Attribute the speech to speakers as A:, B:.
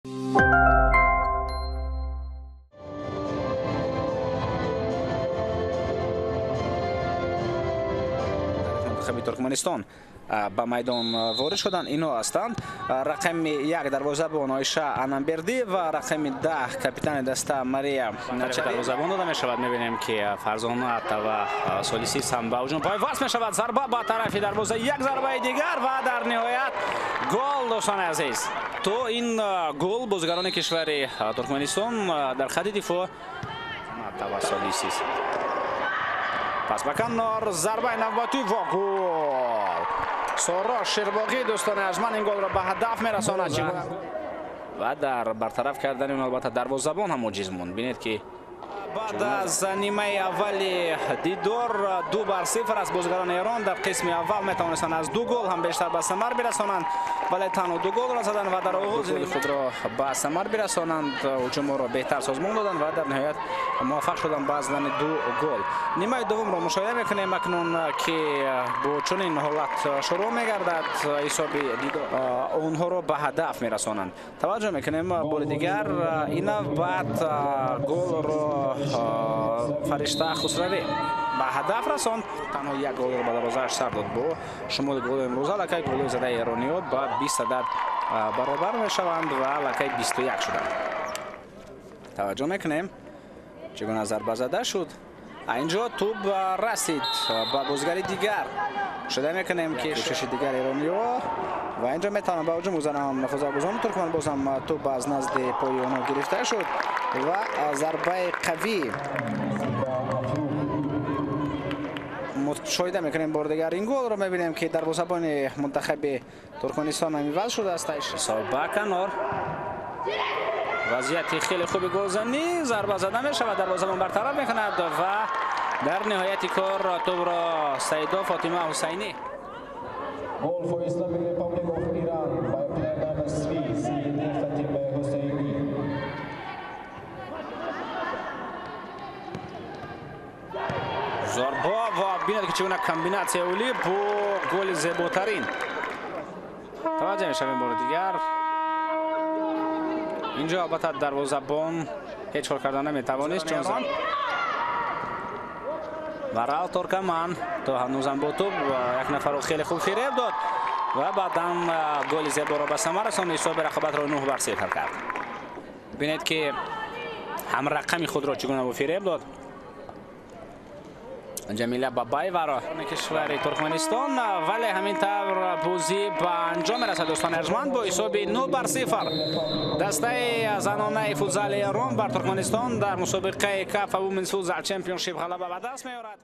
A: منتخب ترکمنستان به میدان وارد شدند. اینا هستند: رقم 1 دروازه‌بان عایشه انمبردی و رقم 10 کاپیتان دسته مریم. دروازه‌بان داده می‌شود. می‌بینیم که فرزانه و سالیسی هم به هجوم پیوست می‌شود. ضربه به طرف دروازه، یک ضربه دیگر و در نهایت گل. دوستان عزیز، تو این گل بازیگران کشور ترکمنستان در خط دفاع و سالیسی پس به کنار، ضربه نوبتی و گل. سارا شیرباغی دوستان ارجمند این گل را به هدف میرساند و در برطرف کردن اون البته دروازه‌بان هم عاجز موند. ببینید که بعد از نیمه اول دیدار 2-0 از بازیگران ایران در قسم اول میتوانستند از 2 گل هم بیشتر به ثمر برسانند، ولی تنها 2 گل را زدند و در آغاز خود را به ثمر برسانند. هجوم را بهتر سازمان دادند و در نهایت موفق شدند به زدن 2 گل. نیمه دوم را مشاهده میکنیم اکنون که با چنین حالت شروع میگردد. حساب دیدار اونها را به هدف میرسانند. توجه میکنیم بار دیگر این بعد گل را فرشته خسروی به هدف رساند. تنها یک گل را به دروازه‌اش سر داد. با شمول گل امروز الکی گل زده ایرانی‌ها با 20 عدد برابر میشوند و الکی 21 شدند. توجه میکنیم چگونه ضربه زده شد. اینجا توپ رسید به بازیگر دیگر. شده میکنیم که کوشش دیگر ایرانی‌ها و اینجا میتونن به هجوم بزنن. فوتبالبازان ترکمن بازم توپ از نزد پای آنها گرفته شد و ضربه قوی مشاهده میکنیم. بار دیگر این گل رو میبینیم که دروازه‌بان منتخب ترکمنستان هم شده است. به کنار، وضعیت خیلی خوب گلزنی، ضربه زده میشود، دروازه‌بان برطرف میکند و در نهایت کار توپ را سیدا فاطمه حسینی.
B: Goal for Islamic Republic of Iran by player number 3, Sayyideh Fatimeh Hosseini.
A: ضربه و ببینید که چگونه کامبیناسیا اولی با گل زیباترین. توجه میشویم بار دیگر. اینجا البته دروازه‌بان هیچ کار کردن نمیتوانست چون ورال ترکمن تا هنوزم با توپ یک نفر رو خیلی خوب فریب داد و بعدا گل زیبا را به ثمر رساند. حساب رقابت را 9-0 کرد. ببینید که هم رقمی خود را چگونه فریب داد. جمیله بابایeva را کشور ترکمنستان. ولی همین طور بازی به انجام رسد دوستان ارجمند با حساب 9-0 دسته زنانه فوتزال ایران بر ترکمنستان در مسابقه کاف Women's Futsal Championship غلبه به دست می‌آورد.